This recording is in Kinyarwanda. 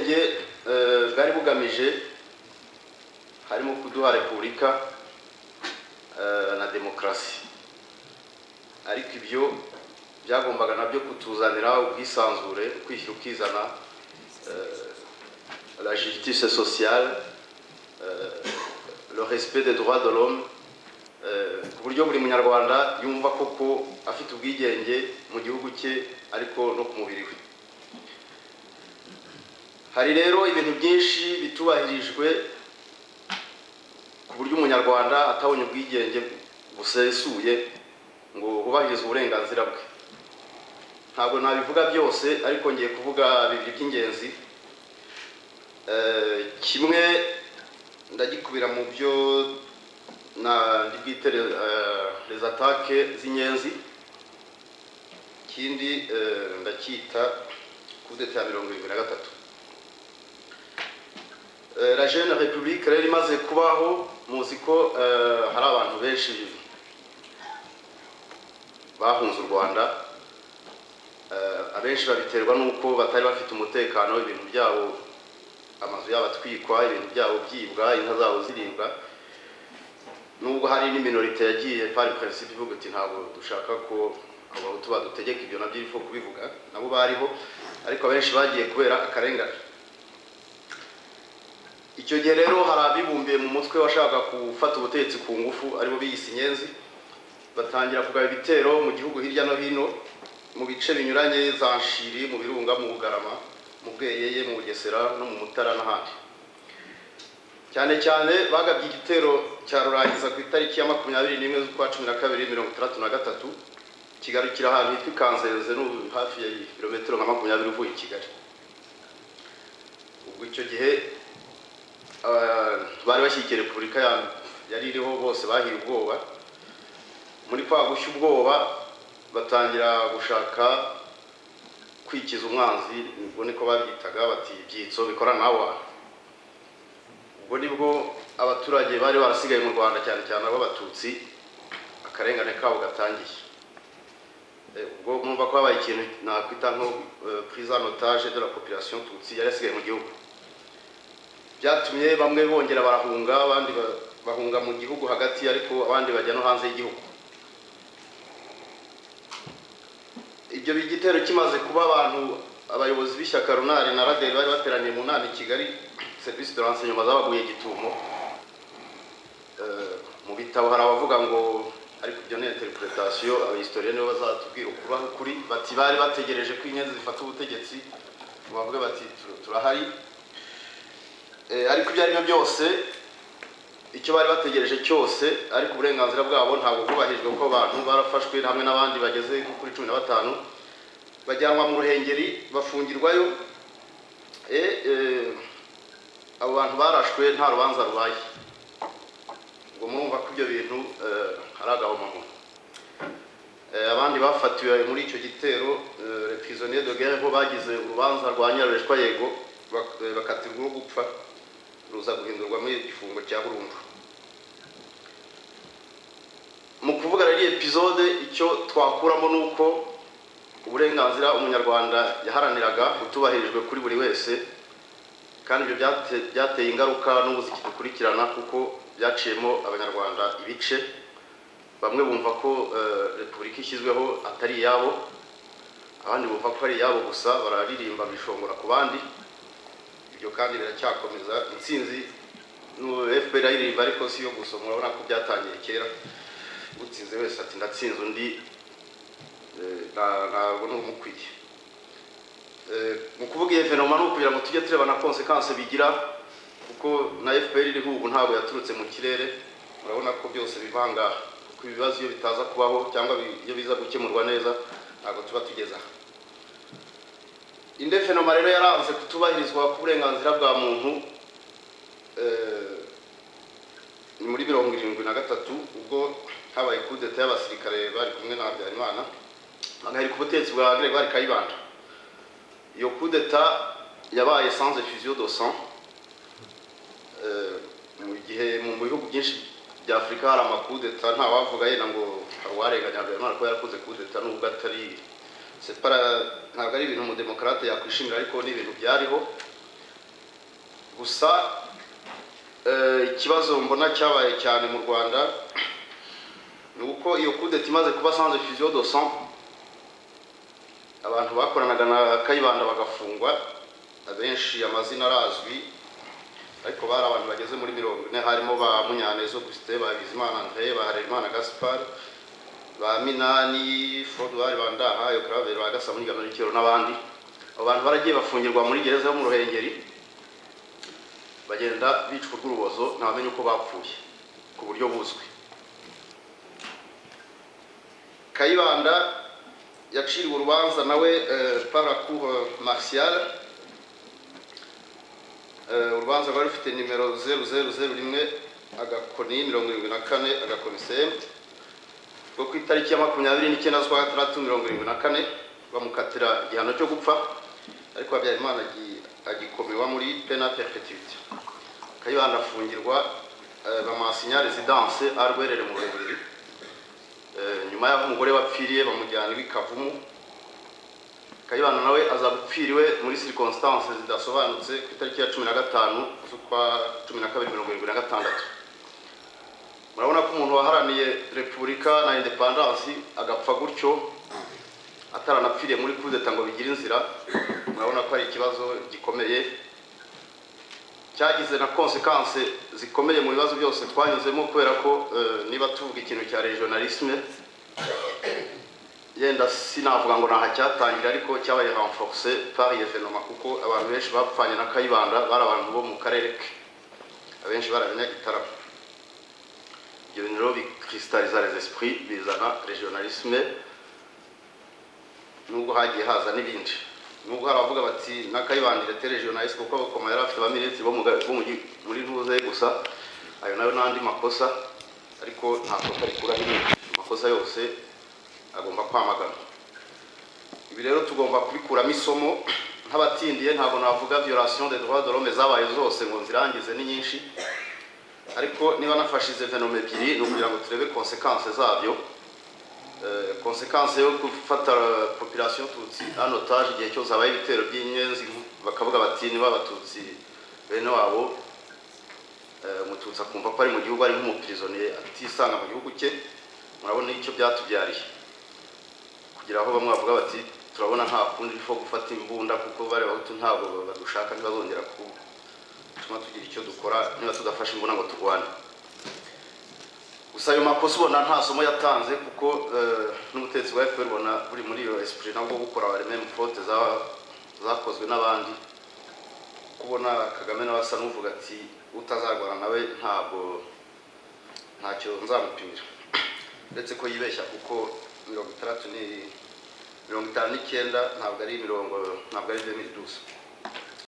Ubwigenge bwari bugamije harimo kuduha repubulika na demokarasi, ariko ibyo byagombaga nabyo kutuzanira ubwisanzure, kwishyira ukizana, la justice sociale, le respect des droits de l'homme, ku buryo buri Munyarwanda yumva koko afite ubwigenge mu gihugu cye, ariko no ku mubiri we. Hari rero ibintu byinshi bitubahirijwe ku buryo Umunyarwanda atabonye ubwigenge busesuye ngo hubahirizwe uburenganzira bwe. Ntabwo nabivuga byose, ariko ngiye kuvuga bibiri by'ingenzi. Kimwe ndagikubira mu byo na ndi bwite les attaques z'Inyenzi, ikindi ndacyita coup d'État ya 73. La jeune république rero imaze kubaho, muzi ko hari abantu benshi bahunze u Rwanda. Abenshi babiterwa n'uko batari bafite umutekano, ibintu byabo, amazu yabo atwikwa, ibintu byabo byibwa, inka zabo ziribwa, nubwo hari n'i minorité yagiye par principe ivuga ati: "Ntabwo dushaka ko Abahutu badutegeka." Ibyo nabyo il faut kubivuga, nabo bariho, ariko abenshi bagiye kubera akarengane. Icyo gihe rero hari abibumbiye mu mutwe washakaga gufata ubutegetsi ku ngufu, aribo biyise Inyenzi, batangira kugaba ibitero mu gihugu hirya no hino, mu bice binyuranye, za Nshiri, mu Birunga, mu Bugarama, mu Bweyeye, mu Bugesera no mu Mutara n'ahandi. Cyane cyane bagabye igitero cya Rurangiza ku itariki ya 21 z'ukwa 12 63, kigarukira ahantu hitwa i Kanzenze, n'ubu hafi ya kilometero nka 20 uvuye i Kigali. Ubwo icyo gihe bari bashyigikiye repubulika yari iriho bose bahiye ubwoba. Muri kwa gushya ubwoba batangira gushaka kwikiza umwanzi, ubwo niko babyitaga, bati: "Ibyitso bikora nawe." Ubwo nibwo abaturage bari barasigaye mu Rwanda, cyane cyane ab'Abatutsi, akarengane kabo gatangiye. Ubwo mwumva ko habaye ikintu nakwita nko prise en otage de la population tutsi yari yasigaye mu gihugu. Byatumye bamwe bongera barahunga, abandi bahunga mu gihugu hagati, ariko abandi bajya no hanze y'igihugu. Ibyo igitero kimaze kuba, abantu, abayobozi b'ishyaka Runari na Raderi bari bateraniye mu nama i Kigali, service de renseignement zabaguye gitumo. Mu bitabo hari abavuga ngo, ariko ibyo ni interpretation, aba historiens nibo bazatubwira ukuri aho kuri, bati bari bategereje ko Inyenzi zifata ubutegetsi ngo bavuge bati: "Turahari." Ariko ibyo ari byo byose, icyo bari bategereje cyose, ariko uburenganzira bwabo ntabwo bwubahirijwe, kuko abantu barafashwe hamwe n'abandi bageze nko kuri 15, bajyanwa mu Ruhengeri, bafungirwayo. Abo bantu barashwe nta rubanza rubaye. Ubwo murumva ko ibyo bintu ari agahomamunwa. Abandi bafatiwe muri icyo gitero, les prisonniers de guerre, bo bagize urubanza rwa nyirarureshwa, yego, bakatirwa urwo gupfa, ruza guhindurwa muri igifungo cya burundu. Mu kuvuga rero iyi épisode, icyo twakuramo ni uko uburenganzira Umunyarwanda yaharaniraga butubahirijwe kuri buri wese, kandi ibyo byateye ingaruka n'ubu zikidukurikirana, kuko byaciyemo Abanyarwanda ibice. Bamwe bumva ko repubulika ishyizweho atari iyabo, abandi bumva ko ari iyabo gusa, bararirimba bishongora ku bandi. Ibyo kandi biracyakomeza. Intsinzi FPR iraririmba, ariko si yo gusa, murabona ko byatangiye kera. Utsinze wese ati: "Ndatsinze undi ntabwo ni umukwiye." Mu kuvuga iyi événement ni ukugira ngo tujye tureba na conséquences bigira, kuko na FPR iriho ubu ntabwo yaturutse mu kirere. Murabona ko byose bivanga, kuko ibibazo iyo bitaza kubaho cyangwa iyo biza gukemurwa neza, ntabwo tuba tugeze aha. Indi phénomène rero yaranze kutubahirizwa k'uburenganzira bwa muntu ni muri 73, ubwo habaye coup d'État y'abasirikare bari kumwe na Habyarimana, bagahirika ubutegetsi bwa Grégoire Kayibanda. Iyo coup d'État yabaye sans effusion de sang, mu gihe mu bihugu byinshi bya Afurika hari ama coups d'État, nta wavuga yenda ngo hari uwarenganya Habyarimana ko yarakoze coup d'État, nubwo atari c'est pas, ntabwo ari ibintu umudémocrate yakwishimira, ariko ni ibintu byariho. Gusa ikibazo mbona cyabaye cyane mu Rwanda ni uko iyo coup d'état imaze kuba sans effusion de sang, abantu bakoranaga na Kayibanda bagafungwa abenshi, amazina arazwi, ariko bari abantu bageze muri 40, harimo ba Munyaneza Augustin, ba Bizimana André, ba Harerimana Gaspard, ba Minani Frodouard, ba Ndahayo Claver, ba Gasamunyiga Melchior n'abandi. Abo bantu baragiye bafungirwa muri gereza yo mu Ruhengeri, bagenda bicwa urw'urubozo, ntawamenya uko bapfuye ku buryo buzwi. Kayibanda yaciriwe urubanza nawe par la cour martiale. Urubanza rwari rufite nimero 0001-74 CM, rwo ku itariki ya 29 z'ukwa gatandatu 74, bamukatira igihano cyo gupfa, ariko Habyarimana agikomewa muri peine à perpétuité. Kayibanda afungirwa, bamuha assignation résidence à Rwerere mu Ruhengeri. Nyuma y'aho umugore wapfiriye, bamujyana iwe i Kavumu. Kayibanda nawe aza gupfira iwe muri circonstances zidasobanutse ku itariki ya 15 z'ukwa 12 76. Murabona ko umuntu waharaniye repubulika na indépendance agapfa gutyo, ataranapfiriye muri coup d'état ngo bigire inzira, murabona ko ari ikibazo gikomeye cyagize na conséquences zikomeye mu bibazo byose twanyuzemo, kubera ko niba tuvuga ikintu cya régionalisme, yenda sinavuga ngo ntaha cyatangira, ariko cyabaye renforcé par événement, kuko abantu benshi bapfanye na Kayibanda bari abantu bo mu karere ke, abenshi bari abanyagitaramo. Ibyo bintu rero bikristaliza les esprits, bizana régionalisme, nubwo hagiye haza n'ibindi, nubwo hari abavuga bati na Kayibanda était régionaliste kuko koma yari afite abaminisitiri bo muri ntuze gusa. Ayo nayo n'andi makosa, ariko nta kosa rikuraho irindi, amakosa yose agomba kwamagana. Ibi rero tugomba kubikuramo isomo. Nk'abatindiye, ntabwo navuga violation des droits de l'homme zabaye zose ngo nzirangize, ni nyinshi, ariko niba nafashe izi événements ebyiri ni ukugira ngo turebe conséquences zabyo. Conséquence yo gufata population tutsi en otage, igihe cyose habaye ibitero by'inyenzi bakavuga bati niba abatutsi bene wabo, umututsi akumva ko ari mu gihugu ari nk'umu prisonnier, atisanga mu gihugu cye. Murabona icyo byatubyariye, kugira aho bamwe bavuga bati turabona nta kundi fo gufata imbunda, kuko bari abahutu ntabwo badushaka, ntibazongera gutuma tugira icyo dukora niba tudafashe imbunda ngo turwane. Gusa ayo makosa ubona nta somo yatanze, kuko n'ubutegetsi bwa FPR ubona buri muri iyo esprit nabwo gukora les mêmes fautes zakozwe n'abandi. Kubona Kagame nawe asa n'uvuga ati utazarwana nawe ntabwo ntacyo nzamupimira, uretse ko yibeshya, kuko 60 ni 59, ntabwo ari mirongo, ntabwo ari 2012.